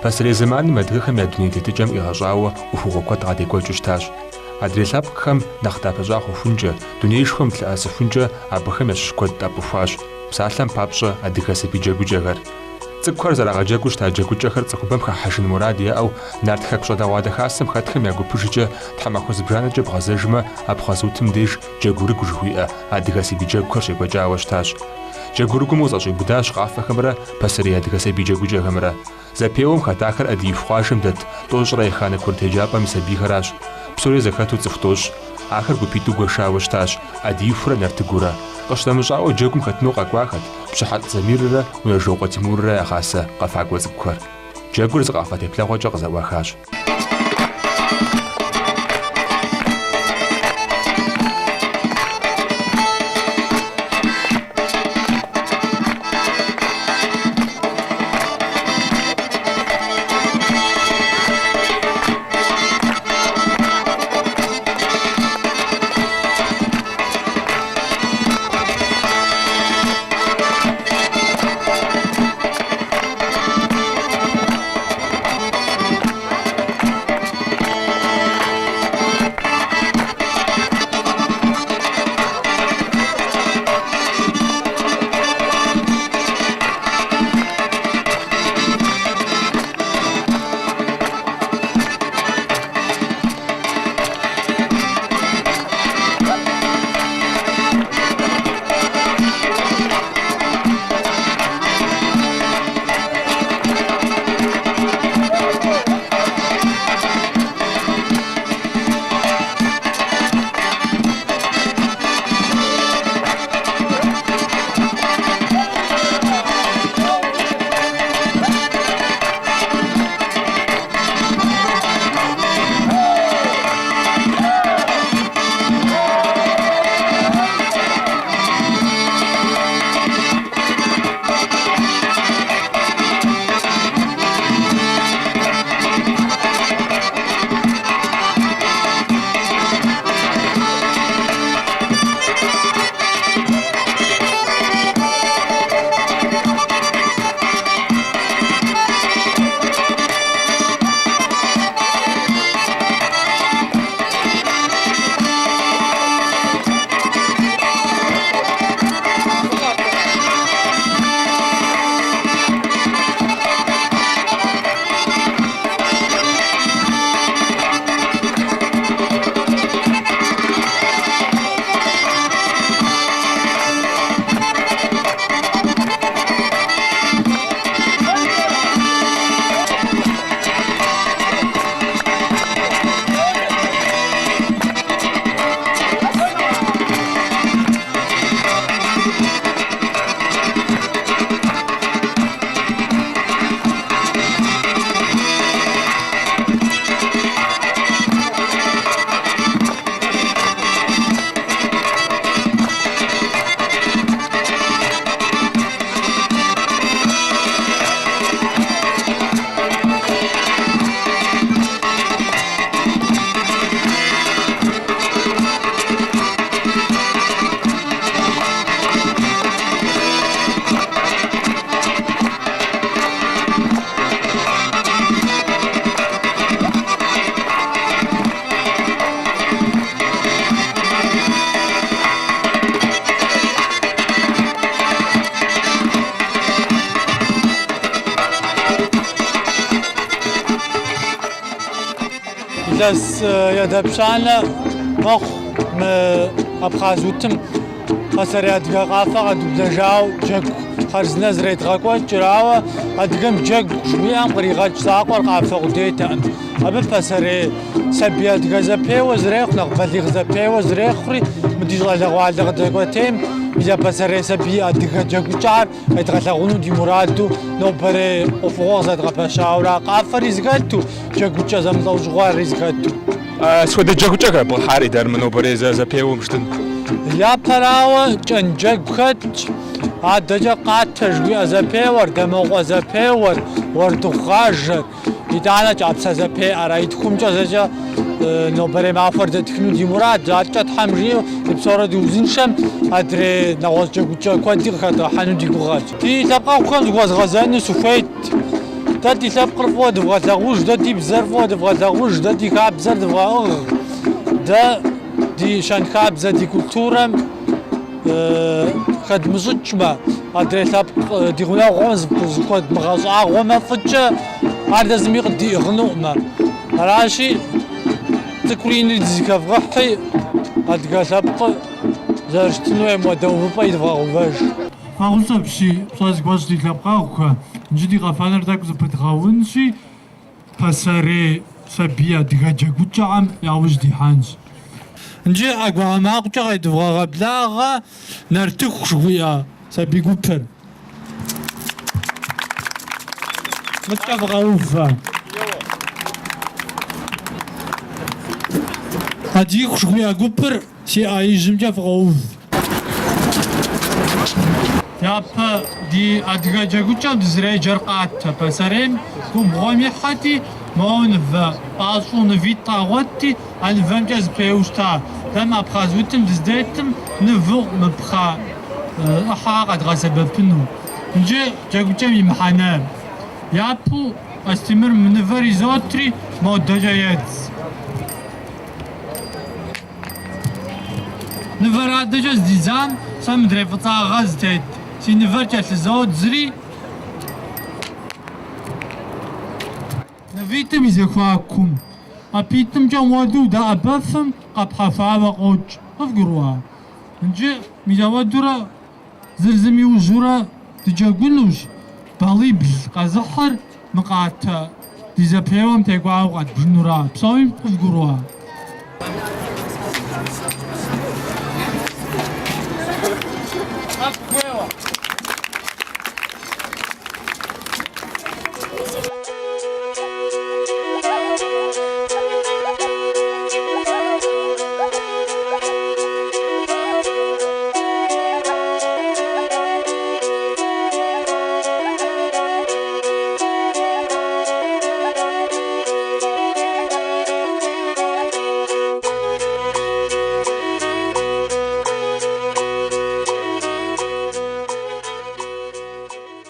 Пасэрей зэманым адыгэхэм я дуней тетыкӏэм къигъэщӏауэ ӏуэхугъуэ куэд къадекӏуэкӏыу щытащ. Адрей лъэпкъхэм нэхъ дапыщӏа хъухункӏэ, дунеишхуэм дылъэӏэсыхункӏэ абыхэм ящыщ куэд тӏэпыхуащ, псалъэм папщӏэ, адыгэ сабий джэгукӏэхэр. Цӏыкӏухэр зэрагъэджэгуу щыта джэгукӏэхэр цӏыхубэм хахьэжын мурад яӏэу Нарт Хэку щӏалэгъуалэ хасэм хэтхэм я гупыжкӏэ тхьэмахуэ зыбжанэкӏэ бгъэзэжмэ, Абхъаз утым деж Джэгурыгу жыхуиӏэ адыгэ сабий джэгухэр щекӏуэкӏауэ щытащ. Джэгурыгум къызэщӏиубыдащ къафэхэмрэ пасэрей адыгэ сабий джэгукӏэхэмрэ. Зэпеуэм хэтахэр Ӏэдииху къуажэм дэт тӏощӏрэ еханэ курыт еджапӏэм и сабийхэращ. Псори зэхэту цӏыху тӏощӏ. Ахэр гупитӏу гуэшауэ щытащ, Ӏэдиихурэ Нартыгурэ. Къыщынэмыщӏауэ джэгум хэтыну къэкӏуахэт Пщыхьэлӏ Замиррэ Унэжокъуэ Тимуррэ ягъасэ къэфакӏуэ цӏыкӏухэр. Джэгур зы къафэ теплъэгъуэкӏэ къызэӏуахащ. Илъэс едапщанэ мэхъу мы Абхъаз утым пасэрей адыгэ къафэ къэдублэжауэ джэгу хъарзынэ зэредгъэкӏуэкӏыр, ауэ адыгэм джэгу жыхуиӏэм къригъэкӏ закъуэр къафэ къудейтэкъым. Абы пасэрей сабий адыгэ зэпеуэ зэрехъу, нэхъ балигъ зэпеуэ зэрехъури, мы ди щӏалэгъуалэ къыдэкӏуэтейм мис а пасэрей сабий адыгэ джэгукӏар къедгъэлъагъуну ди мураду нобэрей ӏуэхугъуэ къызэдгъэпэщауэра къафэри зыхэту, джэгукӏэ зэмылӏэужьыгъуэри зыхэту. Сыт хуэдэ джэгукӏэ хэбгъэхьар, Идар, мы нобэрей зэпеуэм щытын? Япэрауэ, кӏэн джэгу хэтщ, адэкӏэ къатэ жыхуиӏэ зэпеуэр, дамэкъуэ зэпеуэр, уэрдыхъугъажэр, итӏанэ кӏапсэ зэпеӏэр. А итхумкӏэ зэкӏэ нобэрей махуэр дэтхыну ди мурадщ. Адэкӏэ Тхьэм жиӏэу, дыпсэурэ дыузыншэм, адрей нэгъуэщӏ джэгукӏэ куэди къыхэдгъэхьэну ди гугъэщ. Ди лъэпкъэгъухэм зыхуэзгъэзэну сыхуейт. Дэ ди лъэпкъыр фӏыуэ дывгъэлъагъуж, дэ ди бзэр фӏыуэ дывгъэлъагъуж, дэ ди хабзэр дывгъэӏыгъ, дэ ди щэнхабзэ, ди культурэм хэдмыщӏыкӏмэ, адрей лъэпкъ ди гъунэгъухэм зыхуэдмыгъэщӏагъуэмэ фӏыкӏэ, ар дэ зыми къыддиӏыгъынукъымэ. Аращи, цӏыкӏури инри дызэхэвгъыхьи, адыгэ лъэпкъыр зэрыщытын хуейм хуэдэ увыпӏэ идывгъэгъэувэж. Фӏэхъус апщий, пщӏэ зыхуэсщӏ ди лъэпкъэгъухэ, иджы ди къэфэныр тӏэкӏу зэпыдгъэунщи, пасэрей сабий адыгэ джэгукӏэхэм яужь дихьэнщ. Иджы ӏэгуауэ макъкӏэ къедывгъэгъэблагъэ Нартыху жыхуиӏэ сабий гупыр. Мыткӏэ фыкъэувэ. Адыиху жыхуиӏэ гупыр си ӏэ ижьымкӏэ фыкъэув. Япэ ди адыгэ джэгукӏэм дызэреджэр къатэ. Пасэрейм губгъуэм ихьэти, моуэ нывэ пӏащӏэу нывитӏ къагъуэтти, а нывэмкӏэ зэпеуэу щыта. Дэ мы абхъаз утым дыздетым нывэу мы пхъэ ӏыхьэ къэдгъэсэбэпыну. Иджы джэгукӏэм и мыхьэнэр. Япэу Астемыр мы нывэр изотри, модэкӏэ едз. Нывэр адэкӏэ здидзам, сэ мыдрей фӏыцӏагъэ зытет си нывэр кӏэлъызодзри, нывитӏым и зэхуакум, ӏэпитӏымкӏэ муэду удэӏэбэфым къэпхьэхуауэ къокӏ. Къывгурыӏуа? Иджы мис ауэдурэ зыр зым иужьурэ дыджэгунущ, баллибл къэзыхьыр мы къатэ ди зэпеуэм текӏуауэ къэдбжынура? Псоми къывгурыӏуа?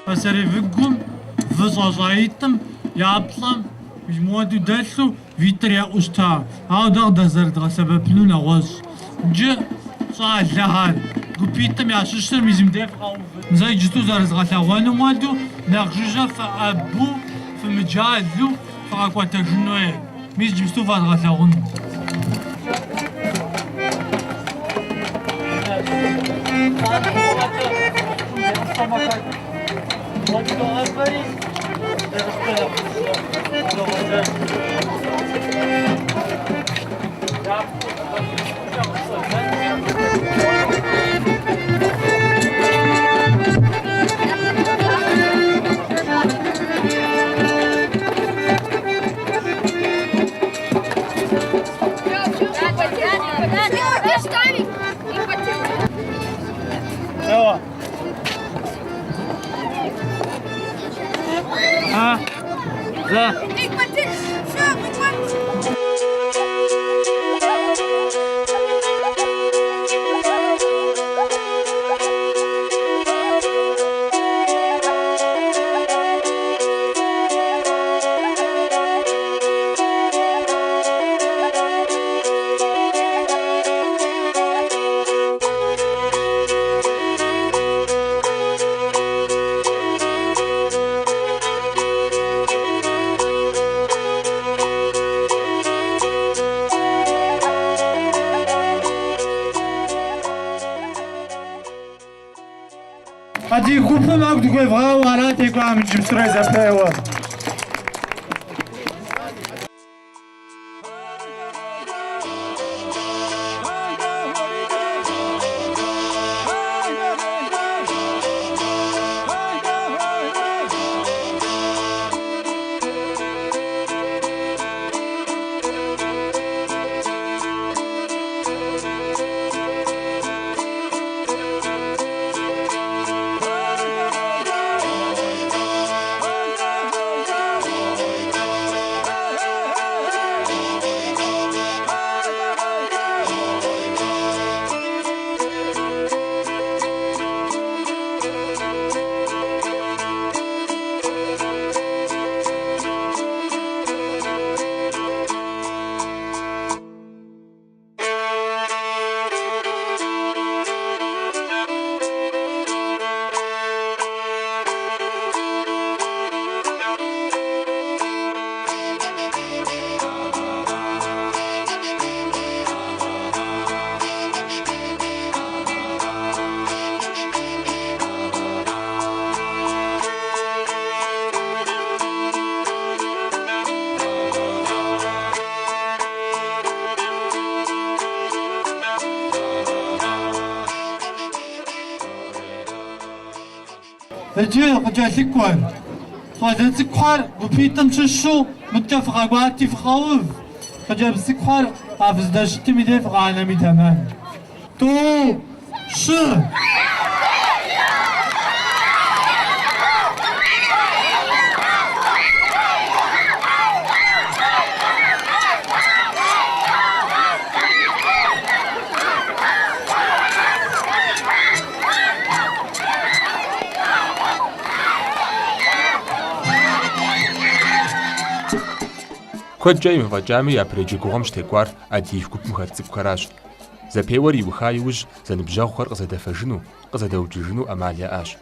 Пасэрей выгум вы щӏэщӏаитӏым я плӏэм муэду дэлъу витӏыр еӏэу щыта, ауэ дэ къыдэзэрыдгъэсэбэпыну нэгъуэщӏ. Иджы щӏалэхэр гупитӏым ящыщыр мис мыбдеж фыкъэувыт. Сэ иджысту зэрызгъэлъэгъуэнум хуэдэу, нэхъ жыжьэ фыӏэбу, фымыджалэу фыкъэкӏуэтэжын хуей. Мис иджыпсту фэзгъэлъэгъуну. Адыгэ гупым ӏэгу дыхуевгъауэ ара текӏуам иджыпстурей зэпеуэр. Иджы къыкӏэлъыкӏуэр. Щӏалэ цӏыкӏухэр гупитӏым щыщу мыдкӏэ фыкъэкӏуати фыкъэув. Хъыджэбз цӏыкӏухэр а фыздэщытым и дей фыкъанэми тэмэм. Тӏу, щы! Куэдкӏэ емыфӏэкӏами, япэрей джэгугъуэм щытекӏуар Адыиф гупым хэт цӏыкӏухэращ. Зэпеуэр иуха иужь зэныбжьэгъухэр къызэдэфэжыну, къызэдэуджыжыну ӏэмал яӏащ.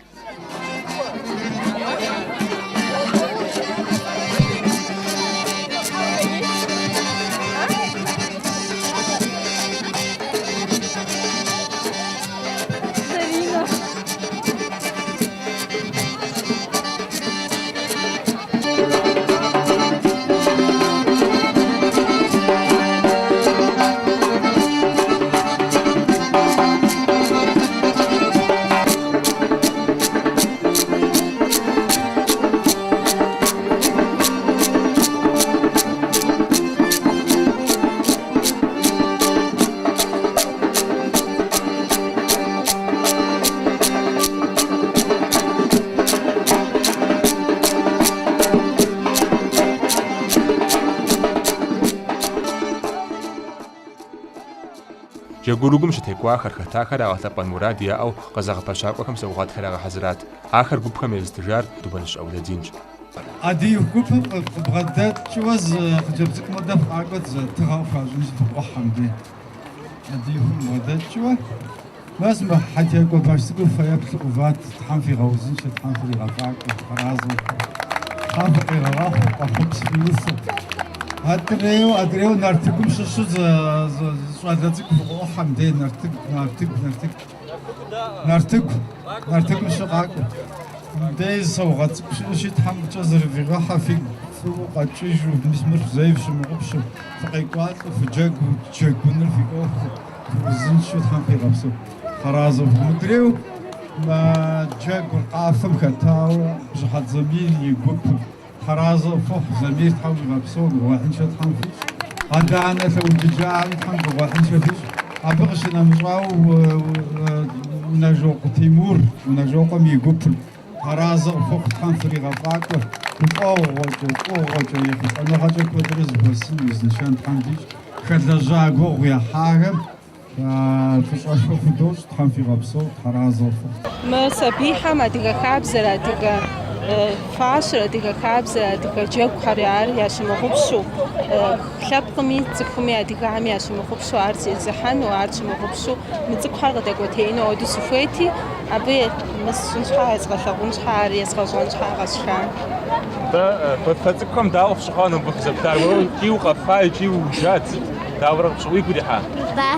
Джэгурыгум щытекӏуахэр, хэтахэр ягъэлъэпӏэн мурад яӏэу къызэгъэпэщакӏуэхэм саугъэтхэр ягъэхьэзырат. Ахэр гупхэм езытыжар Думэныщ Ӏэулэдинщ. Адыиф гупым къыбгъэдэкӏыуэ зы хъыджэбз цӏыкӏу мыдэ фыкъакӏуэт, зы тыгъэ къыхуащӏынщ фыкъыӏухьэ мыбдей. Адыифым бгъэдэкӏыуэ, мес мы хьэтекӏуэ баш цӏыкӏур фэеплъу къыват, Тхьэм фигъэузыншэ, Тхьэм фригъэфӏакӏуэ, фыразэ. Тхьэм фыкъигъэгъэхъу, къуэхъупс фиухуэ. Адрейуэ, адрейуэ Нартыгум щыщу зы щӏалэ цӏыкӏу фыкъыӏухьэ мыбдей, Нартыгу, Нартыгу, Нартыгу. Нартыгу, Нартыгум щыщу къакӏуэ. Мыбдей зы саугъэт цӏыкӏу щыӏэщи, Тхьэм фӏыкӏэ зэрывигъэхьэ, фигу фӏыуэ къэкӏыжу, мис мыр зэи фщымыгъупщэу, фыкъекӏуалӏэу, фыджэгуу, джэгуныр фи ӏуэхуу, фыузыншэу Тхьэм фигъэпсэу. Тхьэразэ фыхъу. Мыдрейуэ мы джэгур къафэм хэтауэ Бжьыхьэлӏ Замир и гупыр. Тхьэразэ фыхъу, Замир Тхьэм уигъэпсэу, гугъуехьыншэ Тхьэм фищӏ. Адэ-анэ лъэуджыджахэри Тхьэм гугъуехьыншэ фищӏ. Абы къыщынэмыщӏауэ Унэжокъуэ Тимур, Унэжокъуэм и гупыр. Тхьэразэ фыхъу, Тхьэм фригъэфӏакӏуэ, гуфӏэгъуэкӏэ, фӏыгъуэкӏэ, ехъулӏэныгъэкӏэ куэдрэ зэхуэсын, узыншэн Тхьэм дищӏ. Хэлэжьа гугъу ехьахэм Фӏыщӏэшхуэ худощӏ, Тхьэм фигъэпсэу, Тхьэразэ фыхъу. Мы сабийхэм адыгэ хабзэр, адыгэ фащэр, адыгэ хабзэр, адыгэ джэгухэр ар ящымыгъупщэу, лъэпкъми, цӏыхуми, адыгэхэми ящымыгъупщэу ар зезыхьэну, ар щымыгъупщэу мы цӏыкӏухэр къыдэкӏуэтеину ауэдэу сыхуейти, абы мы сщӏын щхьа, езгъэлъэгъун щхьа, ар езгъэщӏэн щхьа къэсша. Нтӏэ, фэ цӏыкӏухэм дауэ къыфщыхъуа нобэ фызэплъар? Уэ икӏи укъэфа икӏи ууджат? Дауэрэ къыпщыхъуа, уигу ирихьа? Нтӏэ,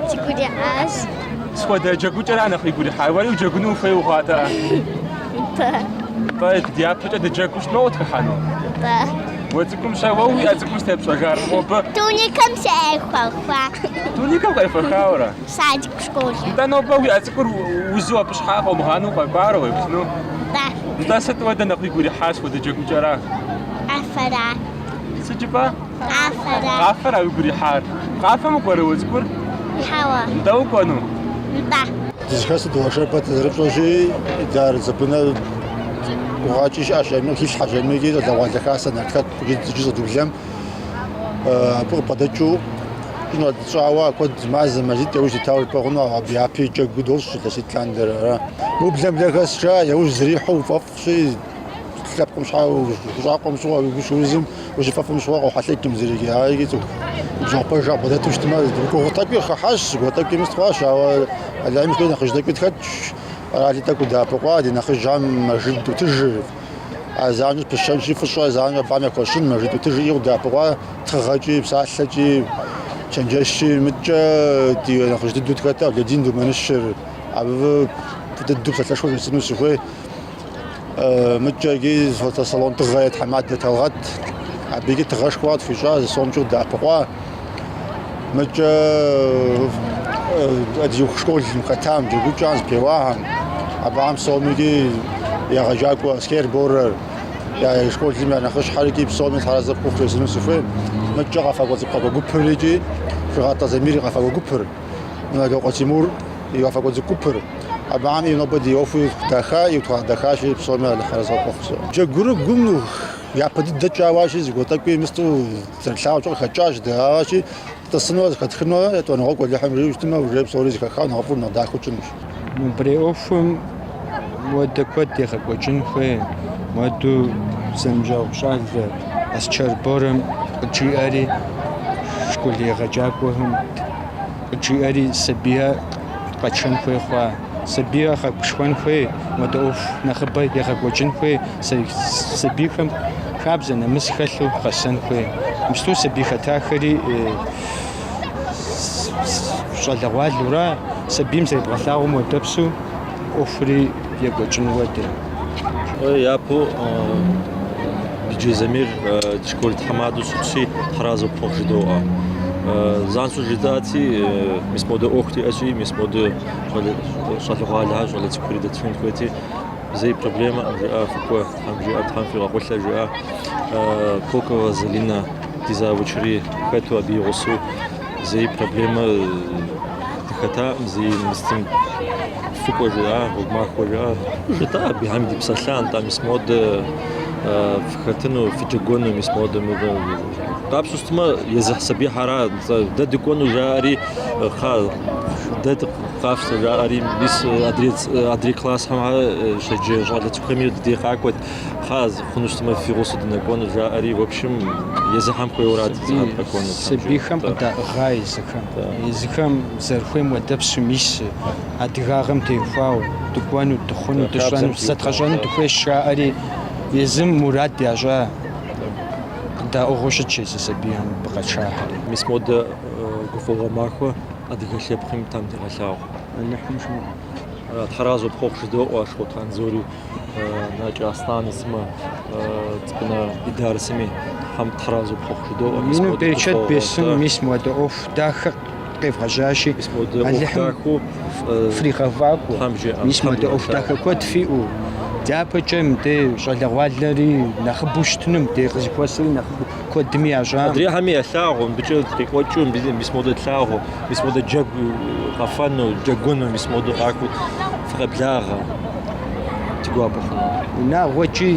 сигу ирихьащ. Сыт хуэдэ джэгукӏэра нэхъ уигу ирихьа? Уэри уджэгуну ухуей ухъуатэӏэ? Нтӏэ. Нтӏэ, дяпэкӏэ дыджэгуу щытмэ укъытхыхьэну? Нтӏэ. Уэ цӏыкӏум щэ, уэ уи ӏэ цӏыкӏум сыт епщӏэжар? Нобэ? Туникэм сыкъехуэха. Туникэм къехуэхауэрэ? Садик школым. Нтӏэ, нобэ уи ӏэ цӏыкӏур узу абы щхьа къомыгъанэу укъэкӏуарэ уеплъыну? Нтӏэ. Нтӏэ, сыт хуэдэ нэхъ уигу ирихьа, сыт хуэдэ джэгукӏэра? Къафэра. Сыт жыпӏа? Къафэра. Къафэра уигу ирихьар? Къафэм укӏуэрэ уэ цӏыкӏур? Хьэуэ. Нтӏэ укӏуэну? Нтӏэ. Дызыхэсыр дыуэршэр пэт зэрыпщӏэщи, Идар Забынэ гугъэкӏи щыӏэщ, жаӏэми къыхилъхьэщ, жаӏэми икӏи щӏалэгъуалэ хасэ Нартхэку иджы щӏэдублэм абы къыбгъэдэкӏыу щӏауэ куэд мазэ, мазитӏ яужь дитауэ жыпӏэ хъуну, абы япи джэгу дощӏ илъэситӏ лъандэрэ. Ара. Ублэм хэс жаӏэ, яужь зэрихьэу уфӏэфӏщи, Лъэпкъым щхьа ущӏакъуэм щыгъуэ, уигу щыузым, ущыфӏэфӏым щыгъуэ къохьэлъэкӏым зыри. Ар икӏи цӏыху ныбжьэгъу пэж къыбгъэдэту щытмэ, гугъу тӏэкӏуи къыхыхьащ, зыгуэр тӏэкӏуи мыст хъуащ, ауэ Алыхьым хуей нэхъыжь тӏэкӏуи тхэтщ. Къэрали тӏэкӏу дэӏэпыкъуа, ди нэхъыжьхэм Мэжид ӏутӏыжыр. А занщӏэу пыщэнщи, фӏыщӏэ занщӏэу абыхэм яхуэщӏын, Мэжид ӏутӏыжыр ӏейуэ къыддэӏэпыкъуа тыгъэкӏи, псалъэкӏи, чэнджэщкӏи мыткӏэ ди нэхъыжь дыдэу тхэт Аулэдин Думэныщыр. Абы фӏы дыдэу псалъэшхуэ жесӏэну сыхуей. Мыткӏэ икӏи фотосалон Дыгъэ и тхьэмадэ Талгъэт. Абы икӏи тыгъэшхуэ къытхуищӏа, зы сомкӏэ къыддэӏэпыкъуа. Мыткӏэ Адыиху школым хэтам, джэгукӏэм, зэпеуахэм, абыхэм псоми икӏи егъэджакӏуэ Аскер Борэр, я школым я нэхъыщхьэр икӏи псоми тхьэразэ пхухъу жесӏэну сыхуей. Мыткӏэ къэфакӏуэ цӏыкӏу къэфакӏуэ гупыр икӏи Шыгъатӏэ Замир и къэфакӏуэ гупыр, Налокъуэ Тимур и къэфакӏуэ цӏыкӏу гупыр. Абыхэми нобэ ди ӏуэхур даха, итхуагъэдэхащи, псоми Алыхь арэзы къыпхухъу жысӏэу. Джэгурыгум япэ дыдэ тщӏауащи, зыгуэр тӏэкӏуи мысту зэрылъагъукӏэ къыхэкӏащ, дыауащи, Тӏысынурэ зэхэтхынурэ етӏуанэгъуэгу Алыхьым жиӏэу щытмэ, уже псори зэхэхауэ нэхъыфӏу, нэхъ дахэу тщӏынущ. Нобэрей ӏуэхум муэдэ куэд егъэкӏуэкӏын хуей, муэдэу зэныбжьэгъу щӏалэ Асчэр Борэм къыджиӏэри, школ егъэджакӏуэхэм къыджиӏэри сабийхэр къэтшэн хуей хъуа. Сабийхэр гъэгушхуэн хуей, муэдэ ӏуэху нэхъыбэ егъэкӏуэкӏын хуей, сабийхэм хабзэ нэмыс хэлъу гъэсэн хуей. Мысту сабий хэтахэри щӏалэгъуалэура, сабийм зэребгъэлъагъум хуэдэпсу ӏуэхури екӏуэкӏын хуэдэ. Япэу Биджей Замир ди школ тхьэмадэу щытщи, тхьэразэ пхухъу жыдоӏэ. Занщӏэу жытӏати, мис модэ ӏуэху диӏэщи, мис модэ щӏалэгъуалэхэр, щӏалэ цӏыкӏухэри дэтшэн хуейти, зэи проблемэкъым, жиӏа, фыкӏуэ, Тхьэм жиӏэ, Тхьэм фигъэхъулӏэ, жиӏа. Кокова Залинэ ди завучри хэту абы и гъусэу зэи проблемэ дыхэтакъым, зэи мыстым фыкӏуэ жиӏа, гъуэгу махуэ жиӏа. Жытӏа абыхэм дипсэлъа, нтӏэ, мис модэ фыхэтыну, фыджэгуэну, мис модэ мыбы. Къапщтэу щытмэ, езы сабийхьэра, нтӏэ, дэ дыкӏуэну жаӏэри, кхъа, дэ къафщтэ жаӏэри, мис адрей классхэм щеджэ щӏалэ цӏыкӏухэми дыдей къакӏуэт, кхъа, хъуну щытмэ, фи гъусэу дынэкӏуэну жаӏэри, в общем, езыхэм хуейуэрат езыхэм къэкӏуэну. Сабийхэм къыдаӏыгъа езыхэм. Езыхэм зэрыхуейм хуэдэпсу мис адыгагъэм теухуауэ дыкӏуэну, дыхъуну, дыщӏэну, зэдгъэщӏэну дыхуейщ жаӏэри, езым мурад ящӏа къыдаӏыгъыу щытщ езы сабийхэм мыбы къэтшахэри. Мис модэ гуфӏэгъуэ махуэ адыгэ лъэпкъым Тхьэм дигъэлъагъу. Алыхьым жиӏэ. Тхьэразэ пхухъу жыдоӏэ Шкъут Анзори, Накӏэ Аслъан сымэ, Цӏыпӏынэ Идар сыми Тхьэм тхьэразэ пхухъу жыдоӏэ. Мис Ину модэ берычэт гуфӏэгъуэ, бесын, мис муэдэ ӏуэху дахэ къевгъэжьащи, Мис модэ ӏуэху Алыхьым дахэу фригъэфӏакӏуэ. Тхьэм жиӏэ, Мис Тхьэм муэдэ ӏуэху дигъэлъагъу. дахэ куэд фиӏэу, дяпэкӏэ мыдей щӏалэгъуалэри нэхъыбэу щытыну, мыдей къызыхуэсри нэхъыбэу куэдми ящӏам. Адрейхэми ялъагъу, мыбыкӏэ къекӏуэкӏыу, мис модэ тлъагъуу, мис модэ джэгу къэфэну, джэгуну, мис модэ къакӏуэу фыкъеблагъэ. Ди гуапэ хъуну. Унагъуэкӏи,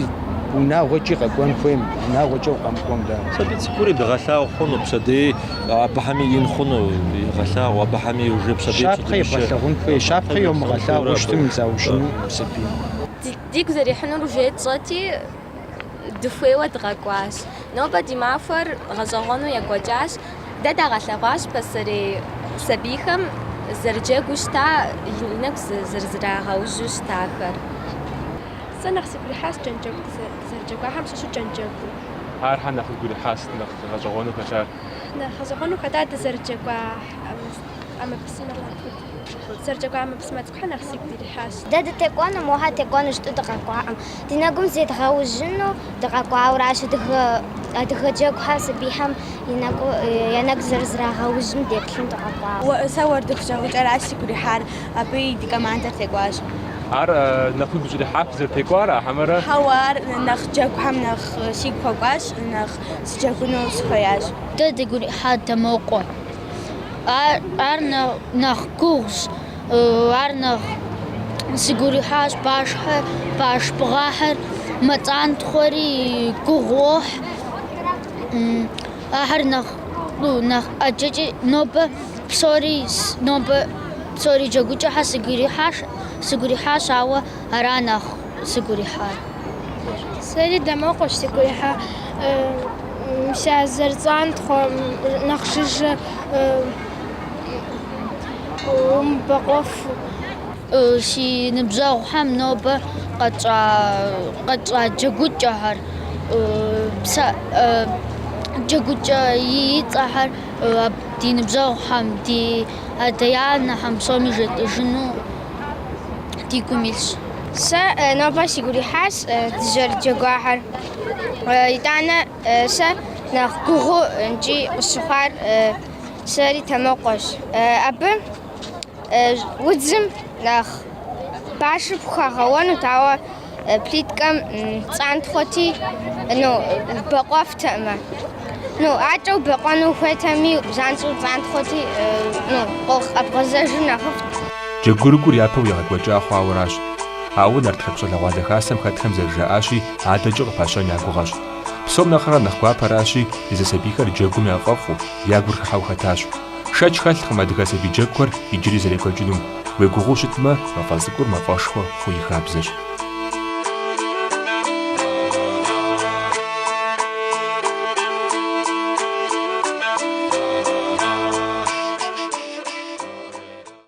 унагъуэкӏи къэкӏуэн хуейм, унагъуэкӏэ укъэмыкӏуэм дауэ? Сабий цӏыкӏури дыгъэлъагъу хъуну, пщэдей абыхэми ин хъуну, игъэлъагъу, абыхэми уже пщэдей Щапхъэ пщэдеймыщэ. ебгъэлъагъун хуей, щапхъэ Щапхъэ ебгъэлъагъун йомыгъэлъагъуу хуейуэ щытым абы. заужьыну сабийм. Дигу зэрихьынур уже тщӏэти, дыхуейуэ дыкъэкӏуащ. Нобэ ди махуэр гъэщӏэгъуэну екӏуэкӏащ. Дэ дагъэлъэгъуащ пасэрей сабийхэм зэрыджэгуу щыта, и нэгу зэрызрагъэужьу щытахэр. Сэ нэхъ сигу ирихьащ кӏэнджэгу, дызэрыджэгуахэм щыщу кӏэнджэгур. Ар щхьэ нэхъ уигу ирихьа, сыт нэхъ гъэщӏэгъуэну хэлъар? Нэхъ гъэщӏэгъуэну хэта дызэрыджэгуа ӏэмэпсымэхэр. Дызэрыджэгуа ӏэмэпсымэ цӏыкӏухэр нэхъ сигу ирихьащ. Дэ дытекӏуэну, мохэр текӏуэну жытӏэу дыкъэкӏуакъым. Ди нэгум зедгъэужьыну дыкъэкӏуауращ адыгэ адыгэ джэгухэр сабийхэм и нэгу я нэгу зэрызрагъэужьым деплъыну дыкъэкӏуауэ. Сэ уэрдыху джэгукӏэращ сигу ирихьар, абы и ди командэр текӏуащ. Ар нэхъ уигу щӏрихьар фызэрытекӏуара, хьэмэрэ? Хьэуэ, ар нэхъ джэгухэм нэхъ сигу хуэкӏуащ, нэхъ сыджэгуну сыхуеящ. Дэ дигу ирихьа Дамокъуэ. Ар нэхъ гугъущ, ар нэхъ сигу ирихьащ башхэр, баш пӏыгъахэр, мэцӏантхъуэри гугъу уохь. Ахэр нэхъ нэхъ ӏэджэкӏи нобэ псори нобэ псори джэгукӏэхэр сигу ирихьащ, сигу ирихьащ, ауэ ара нэхъ сигу ирихьар. Сэри Дамокъуэщ сигу ирихьа. Мис а зэрыцӏантхъуэ нэхъ жыжьэ умыбэкъуэфу. Си ныбжьэгъухэм нобэ къэтщӏа къэтщӏа джэгукӏэхэр, джэгукӏэ и цӏэхэр ди ныбжьэгъухэм, ди адэ-анэхэм псоми жетӏыжыну ди гум илъщ. Сэ нобэ сигу ирихьащ дызэрыджэгуахэр. Итӏанэ сэ нэхъ гугъуу икӏи къысщыхъуар сэри Дамокъуэщ. Абы удзым нэхъ башыр пхуагъэуэнут, ауэ Плиткэм цӏантхъуэти, ну, бэкъуэфтэӏымэ. Ну, акӏэ убэкъуэну ухуейтэми, занщӏэу цӏантхъуэти, ну, къэбгъэзэжу нэхъыфӏт. Джэгурыкӏур япэу егъэкӏуэкӏа хъуауэращ. Ауэ Нартхэку щӏалэгъуалэ хасэм хэтхэм зэрыжаӏащи, адэкӏи къыпащэн я гугъэщ. Псом нэхърэ нэхъ гуапэращи, езы сабийхэр джэгум яфӏэфӏу, я гур хыхьэу хэтащ. Шэч хэлъкъым адыгэ сабий джэгухэр иджыри зэрекӏуэкӏынум. Уегугъуу щытмэ, мафӏэ цӏыкӏур мафӏэшхуэ хъу и хабзэщ.